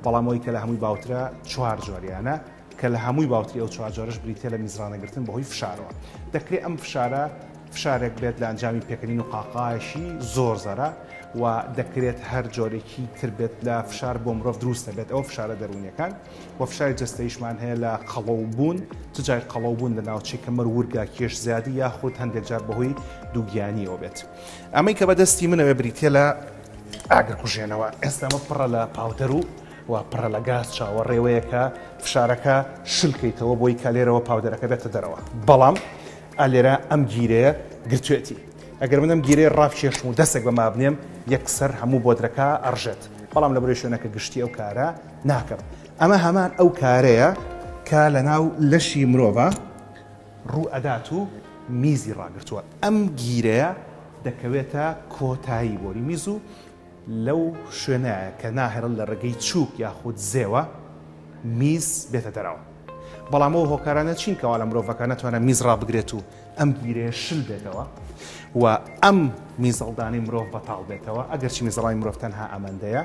بەڵام ئەوەی کە لە هەمووی باوترە چوار جۆریانە کە لە هەمووی باوتری ئەو چوار جۆرەش بریتیە لە میزڕانەگرتن بەهۆی فشارەوە. دەکرێت ئەم فشارە فشارێک بێت لە ئەنجامی پێکەنین و قاقایەکی زۆر زەرە و دەکرێت هەر جۆرێکی تر بێت لە فشار بۆ مرۆڤ دروست دەبێت ئەو فشارە دەروونیەکان و فشاری جەستەیشمان هەیە لە قەڵەوبوون چ جای قەڵەوبوون لە ناوچەی کەمەر ورگا کێش زیادی یاخود هەندێک جار بەهۆی دووگیانیەوە بێت. ئەمەی کە بەدەستی منەوە بریتیە لە ئاگرکوژێنەوە ئێستا ئەمە پڕە لە پاودەر و و پڕە لە گاز چاوەڕێوەیە کە فشارەکە شل کەیتەوە بۆی کە لێرەوە پاودەرەکە بێتە دەرەوە بەڵام ئالێرە ئەم گیرەیە گرتوێتی ئەگەر من ئەم گیرەیە ڕابکێشم و دەستێک بە مابنێم یەکسەر هەموو بۆدرەکە ئەڕژێت بەڵام لە بەرەی شوێنەکە گشتی ئەو کارە ناکەم ئەمە هەمان ئەو کارەیە کە لە ناو لەشی مرۆڤە ڕوو ئەدات و میزی ڕاگرتووە ئەم گیرەیە دەکەوێتە کۆتایی بۆری میز و لەو شوێنەیە کە ناهێڵن لە ڕێگەی چووک یاخود زێوە میز بێتە دەرەوە. بەڵام ئەو هۆکارانە چین کەوا لە مرۆڤەکە نەتوانێت میز ڕابگرێت و ئەم گیرەیە شل بێتەوە و ئەم میزەڵدانەی مرۆڤ بەتاڵ بێتەوە، ئەگەرچی میزەڵانی مرۆڤ تەنها ئەمەندەیە.